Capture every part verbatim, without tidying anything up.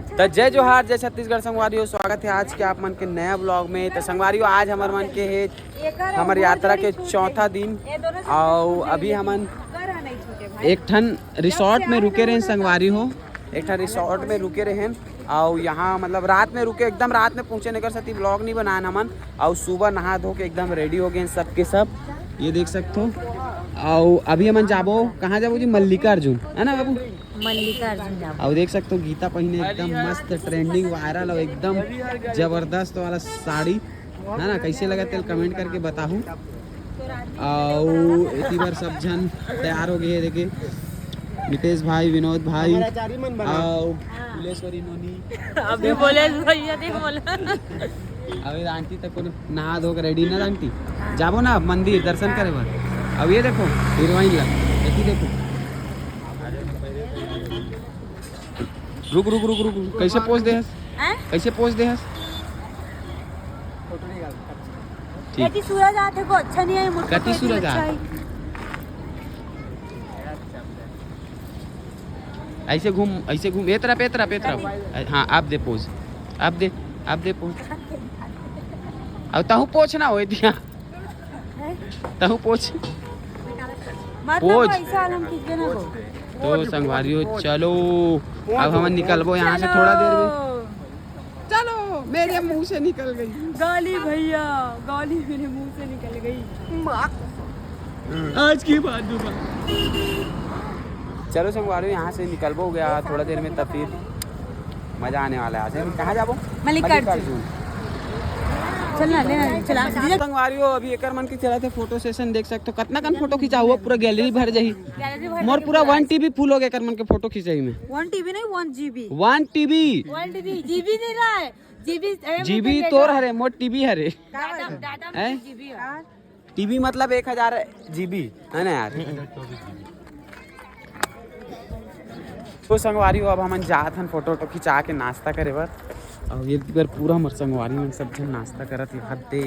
त जय जोहार, जय छत्तीसगढ़ संगवारी हो, स्वागत हे आज के आप मन के नया vlog में। त संगवारी हो, आज हमर मन के हे हमर यात्रा के चौथा दिन, अउ अभी हमन एक ठन resort में रुके रहेन संगवारी हो, एक ठन resort में रुके रहेन। अउ यहाँ मतलब रात में रुके, एकदम रात में पहुँचे, एकर सेती vlog नहीं बनाएन हमन। अउ सुबह नहा धो के एकदम ready हो गए सब के सब, ये देख सकथो। अउ अभी हमन जाबो, कहाँ जाबो जी? मल्लिकार्जुन, है ना बाबू? मल्लिकार्जुन जाबो। अउ देख सकथो गीता पहिने एकदम मस्त trending viral अउ एकदम जबरदस्त वाला साड़ी, है ना? कैसे लगा तेल comment करके बताहू। अउ एती बार सब झन तैयार हो गए हे, देखे नितेश भाई, विनोद भाई, हमारा चारी मन बना। अउ फुलेश्वरी नोनी। अभी बोले भैया, नहीं बोला। अभी आंटी तक कोनो नहा धो के ready ना आंटी, जाबो ना मंदिर दर्शन करे बर। अब ये देखो हीरोइन ला, एती देखो। रुक रुक रुक रुक, कैसे pose दे हस? हैं? कैसे pose दे हस? ठीक। कति सूरज आथे को अच्छा नहीं है, मुझको कति तो सूरज अच्छा आथे? ऐसे घूम, ऐसे घूम, ए तरफ, ए तरफ, ए तरफ। हाँ, आप दे pose, आप दे, आप दे pose। अब तहु pose ना होए दिया, तहु pose। मतलब pose। ऐसा आलम खींच देना को। तो संगवारी हो, चलो, अब हमन निकलबो यहाँ से थोड़ा देर में। चलो, मेरे मुंह से निकल गई। गाली भैया, गाली मेरे मुंह से निकल गई। आज की बात दूंगा। चलो संगवारी, यहाँ से निकलबो हो गया थोड़ा देर में, तब फिर मजा आने वाला है आज। कहाँ जाबो? मल्लिकार्जुन। चल ना, ले ना, चला। संगवारी हो, अभी एकर मन के चला थे photo session, देख सकते हो कितना कन photo खिंचा हुआ, पूरा gallery भर जाही। Gallery भर मोर जाही पूरा पूरा। One T B full हो गया एकर मन के photo खिंचाई में। One T B नहीं, one G B। One T B। One T B, G B नहीं रहा है। G B, ए, G B तोर हरे, मोर T B हरे। दादा, दादा, हैं? G B है। T B मतलब एक हजार G B है ना यार। तो संगवारी हो, अब हमन जात हन photo वोटो खिंचा के नाश्ता करे बर। अउ ये बर पूरा हमर संगवारी मन सब झन नाश्ता करत हे। हद दे,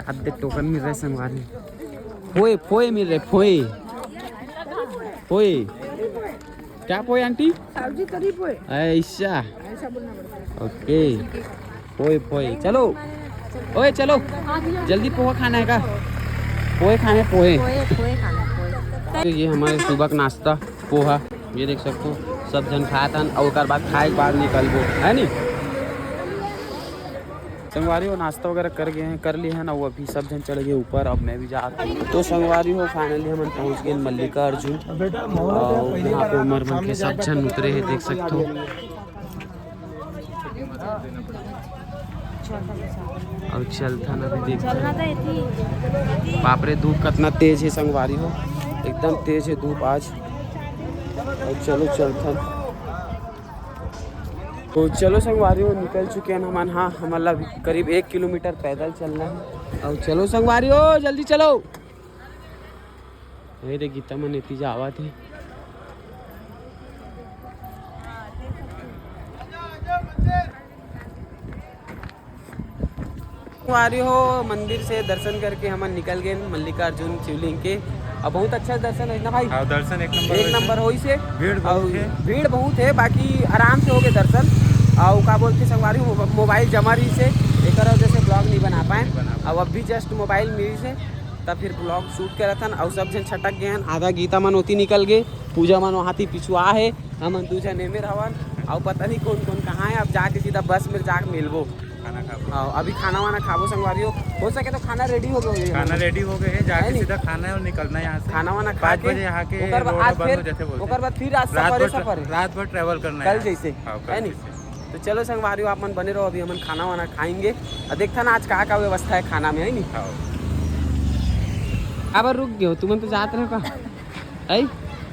हद दे टोकन मिल रहे संगवारी। पोए, पोए मिल रहे, पोए। पोए। क्या पोए आंटी? सब्जी तरी पोए। ऐसा। ऐसा बोलना पड़ता है। OK। पोए, पोए। चलो। ओए, चलो। जल्दी पोहा खाना है का? पोहे खाने, पोहे। पोहे, पोहे खाना, पोहे। तो ये हमारे सुबह का नाश्ता, पोहा। ये देख सकते हो, सब झन खात हन, अउ ओकर बाद खाए के बाद निकलबो, है नी? संगवारी हो, नाश्ता वगैरह कर गए हैं, कर लिए हैं ना, वो अभी सब झन चढ़ गए ऊपर, अब मैं भी जा रहा हूँ। तो संगवारी हो, finally हमन पहुँच गए मल्लिकार्जुन, अउ यहाँ पे हमर मन के सब झन उतरे हैं, देख सकते हो। अउ चलथन अभी देखथन। बाप रे, धूप कितना तेज है संगवारी हो, एकदम तेज है धूप आज। अउ चलो चलथन। तो चलो संगवारी हो, निकल चुके हैं हमन। हाँ, हमन ला अभी करीब एक किलोमीटर पैदल चलना है। अउ चलो संगवारी हो, जल्दी चलो। ये दे गीता मन एती जावत हे। संगवारी हो, मंदिर से दर्शन करके हमन निकल गए मल्लिकार्जुन शिवलिंग के। अब बहुत अच्छा दर्शन है ना भाई? हाँ, दर्शन एक नंबर एक होइस हे। नंबर होइस हे। भीड़ बहुत अउ हे। भीड़ बहुत है, बाकी आराम से हो गए दर्शन। अउ का बोलते संगवारी हो, mobile जमा रहिस हे, एकर वजह से vlog नहीं बना पाए। नहीं बना पाए। अब अभी just mobile मिलिस हे, तब फिर vlog shoot करत हन। अउ सब झन छटक गए हन, आधा गीता मन ओती निकल गए, पूजा मन वहाँ थी पिछुआ है, हमन दू झन एमेर हवन, अउ पता नहीं कौन कौन कहाँ है। अब जाके सीधा बस में जाके मिलबो। खाना खाबो। हाँ, अभी खाना वाना खाबो संगवारी हो। हो सके तो खाना ready हो गए होही खाना हमन। Ready हो गए है, जाके है नी? सीधा खाना है और निकलना है यहाँ से। खाना वाना खा पाँच के बजे यहाँ के ओकर बाद road आज बंद फिर, हो जाते बोलते ओकर बाद फिर आज रात सफर है, भर tra-, सफर है। रात भर travel करना है कल आज। जैसे, हाँ, कल है नी? जैसे। तो चलो संगवारी हो, आप मन बने रहो, अभी हमन खाना वाना खाएंगे और देखथन आज का का व्यवस्था है खाना में, है नी? हाँ। अब रुक गए हो, तुमन तो जात रहे का? है?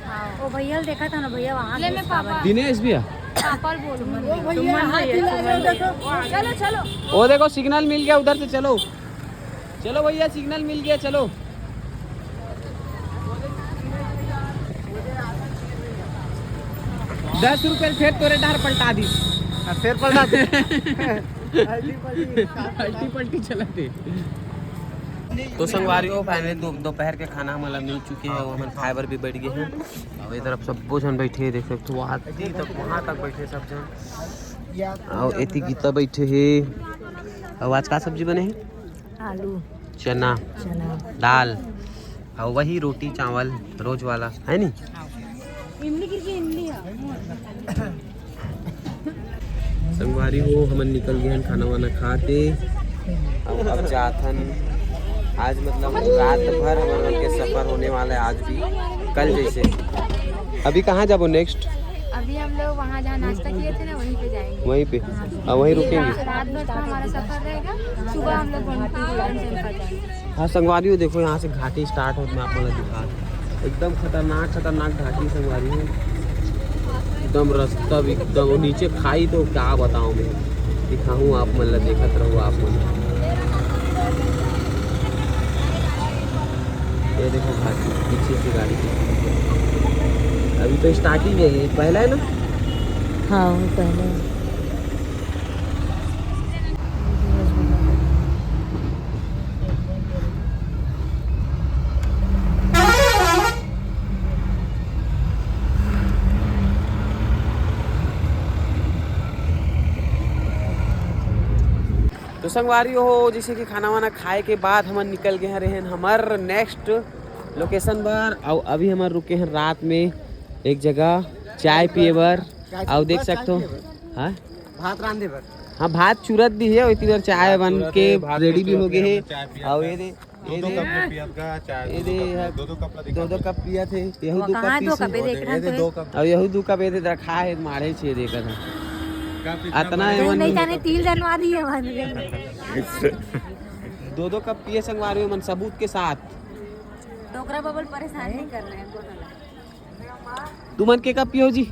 हाँ। वो भैया देखा था ना, भैया वहाँ ले, मैं पापा। दिनेश भैया। पापा बोलूँ। वो भैया हाथ हिला रहे हो, देखो। चलो, चलो। वो देखो, signal मिल गया, उधर से चलो। चलो भैया, signal मिल गया, चलो। दस रुपये फेर तोरे डार पलटा दी। हाँ, फेर पलटा दी। अल्टी पल्टी। अल्टी पल्टी चला दे। तो संगवारी हो, finally दो-, दोपहर के खाना हमन ला मिल चुके हे, अउ हमन खाए बर भी बैठ गे हन। अउ ए तरफ सब्बो झन बैठे हे, देख सकथो, वहाँ तक, वहाँ तक बैठे सब झन। अउ एती गीता बैठे हे। अउ आज का सब्जी बने हे? आलू। चना। चना। दाल। अउ वही रोटी चावल रोज वाला, है नी? इमली गिर के इमली है। संगवारी हो, हमन निकल गए हैं खाना वाना खा के। अब, अब जात हन। आज मतलब रात भर हमन लोग के सफर होने वाला है, आज भी, कल जैसे। अभी कहाँ जाबो next? अभी हम लोग वहाँ जहाँ नाश्ता किए थे ना, वहीं पे जाएंगे। वहीं पे? हाँ। हाँ, वहीं ये रुकेंगे। रा-, रात भर का हमारा सफर रहेगा, सुबह हम लोग गोंडपुर जाएंगे। हाँ संगवारी हो, देखो यहाँ से घाटी start होत, मैं आप मन ला दिखा, एकदम खतरनाक खतरनाक घाटी संगवारी हो, एकदम रास्ता भी एकदम, और नीचे खाई तो क्या बताऊँ मैं, दिखाऊँ आप मन ला, देखत रहू आप मन। ये देखो घाटी पीछे से गाड़ी की, अभी तो starting है, ये पहला है ना? हाँ, वो पहला है। तो संगवारी हो, जैसे कि खाना वाना खाए के बाद हमन निकल गए रहेन हमर next location बर, अउ अभी हमन रुके हैं रात में एक जगह चाय पिए बर, अउ देख सकथो, हाँ? भात रांधे बर। हाँ, भात चुरत भी है, और इतनी देर चाय बन के ready भी हो गए है। अउ ये दे, ये दे, ये दे, दो दो कप पियत थे, यही दो कप पीस, अउ यही दो कप ये दे रखा है, माढ़े छे देखत है। अतना नहीं, नहीं जाने तिल जनवा दी है हमारे। दो दो कप पिए संगवारी मन सबूत के साथ। डोकरा बबल परेशान नहीं करना है। तुमन के कप पियो जी?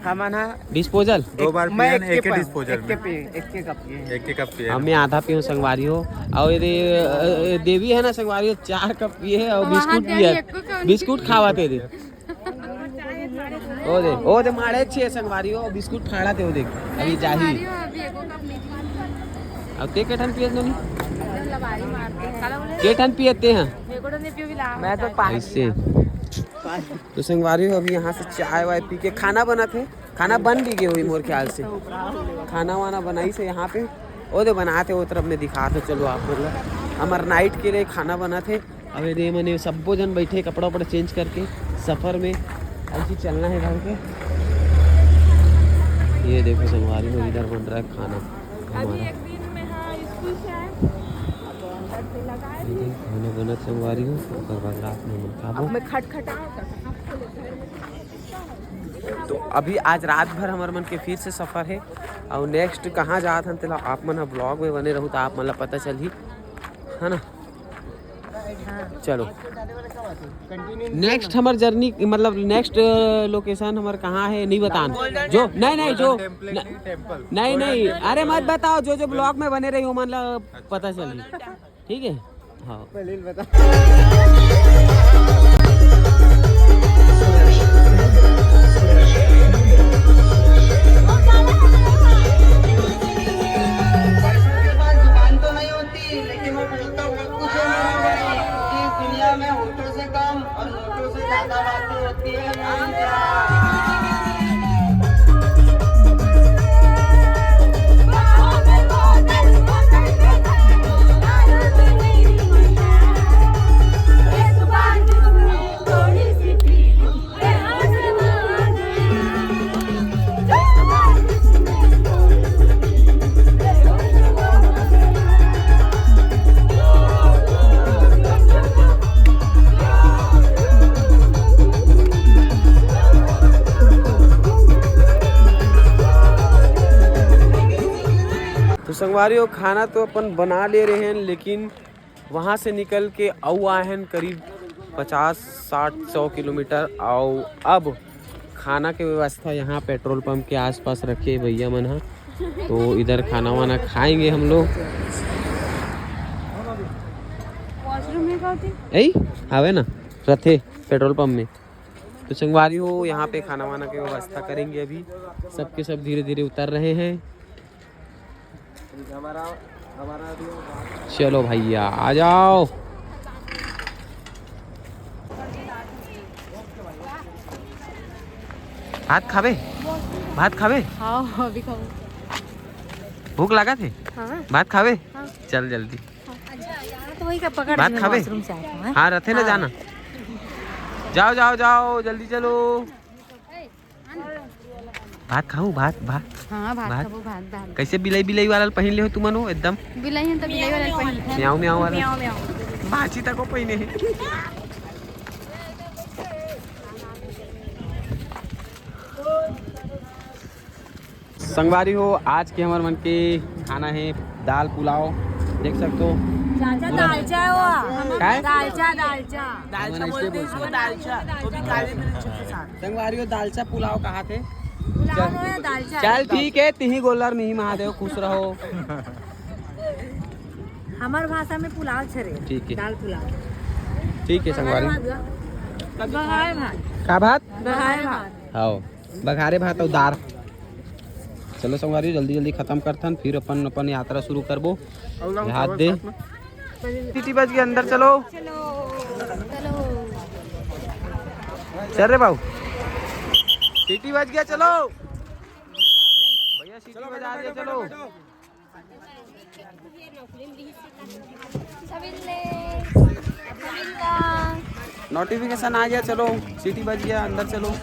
हमन हा disposal। दो बार मैं पियन, एक एक के पास, disposal एक के में। पिए, एक के कप पिए। एक के कप पिए। हमें आधा पियो संगवारी हो, और ये दे-, अ, देवी है ना संगवारी हो, चार कप पिए है और वहाँ बिस्कुट देवी पिए, एको कप बिस्कुट खावा थे दे। ओ दे, ओ दे मारे छे संगवारी हो, बिस्कुट फाड़ा थे, ओ देख, अभी जाही। संगवारी हो, अभी एको कप नहीं। अब ते के ठन पियत नोनी? लबारी मारते हैं। के ठन पियत ते हैं? एको ठन नहीं पियो भी ला। मैं तो पाँच। ऐसे। तो संगवारी हो, अभी यहाँ से चाय वाय पी के खाना बनत हे, खाना बन भी गए हुई मोर ख्याल से, खाना वाना बनाई से यहाँ पे, ओ दे बनात हे, ओ तरफ में दिखात हे। चलो आप मतलब हमर night के लिए खाना बनत हे। अब ये दे मने सब्बो जन बैठे कपड़ा उपड़ा change करके सफर में ऐसे चलना है घर के। ये देखो संगवारी हो, इधर बन रहा है खाना हमारा। ये खाना बनत संगवारी हो, ओकर बाद रात में हम खाबो। अब मैं खटखटाओ तो अभी आज रात भर हमर मन के फिर से सफर है, और next कहाँ जात हन तेला आप मन ह vlog में बने रहू तो आप मन ला पता चलही, है ना? चलो next हमर journey मतलब next location हमर कहाँ है नहीं बतान, जो नहीं नहीं जो नहीं नहीं, अरे मत बताओ, जो जो vlog में बने रही ओमन ला पता चलही। ठीक है, हाँ। पहले ही बता। पैसों के पास जुबान तो नहीं होती, लेकिन वो बोलता बहुत कुछ है मेरे लिए, क्योंकि इस दुनिया में होठों से कम और नोटों से ज्यादा बातें होती है मेरी जान। तो संगवारी हो, खाना तो अपन बना ले रहे हैं, लेकिन वहाँ से निकल के अउ आए हैं करीब पचास, साठ, सौ किलोमीटर। और अब खाना के व्यवस्था यहाँ पेट्रोल पंप के आसपास रखे भैया मन ह, तो इधर खाना वाना खाएंगे हम लोग। वॉशरूम में का होती? यही आवे ना, रथे पेट्रोल पंप में। तो संगवारी हो, यहाँ पे खाना वाना की व्यवस्था करेंगे। अभी सबके सब धीरे धीरे उतर रहे हैं। हमारा चलो भैया, आ जाओ। भात खाबे? भात खाबे? हाँ, अभी खाऊँ। भूख लागत हे? हाँ। भात खाबे? हाँ। चल जल्दी। अच्छा, यहाँ तो वही का पकड़ भात खाबे? हाँ, रथे ना जाना। जाओ, जाओ, जाओ, जल्दी चलो। भात खाऊ, भात, भात। हाँ, भात भात। खाबो, भात, भात। कैसे बिलाई, बिलाई वाला पहिन ले हो तुमन हो एकदम? बिलाई है तो बिलाई वाला पहिन ले। म्याऊ, म्याऊ वाला। म्याऊ, म्याऊ। बाची तक को पहिने है। संगवारी हो, आज के हमर मन के खाना है दाल पुलाव, देख सकते हो। चाचा, दालचा है वो। काय? दालचा, दालचा। दालचा बोलते हैं इसको, दालचा, वो भी काली मिर्च के साथ। संगवारी हो, दालचा पुलाव कहा थे। पुलाव है, दालचा। चल ठीक है, तिही गोल्लर मिही महादेव, खुश रहो। हमार भाषा में पुलाव छरे। ठीक है। दाल पुलाव। ठीक है संगवारी। बघारे भात। का भात? बघारे भात। हाँ, बघारे भात और दाल। चलो संगवारी, जल्दी जल्दी खत्म करथन, फिर अपन अपन यात्रा शुरू करबो। हाथ दे। सीटी बज गया, अंदर चलो। चलो, चलो। चल रे बाबू, सीटी बज गया, चलो। भैया सीटी बजा दिया, चलो। नोटिफिकेशन आ गया, चलो सीटी बज गया, अंदर चलो।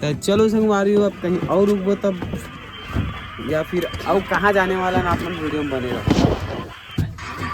तो चलो संगवारी हो, अब कहीं और रुकबो तब, या फिर और कहाँ जाने वाला ना, अपन वीडियो में बने रहो।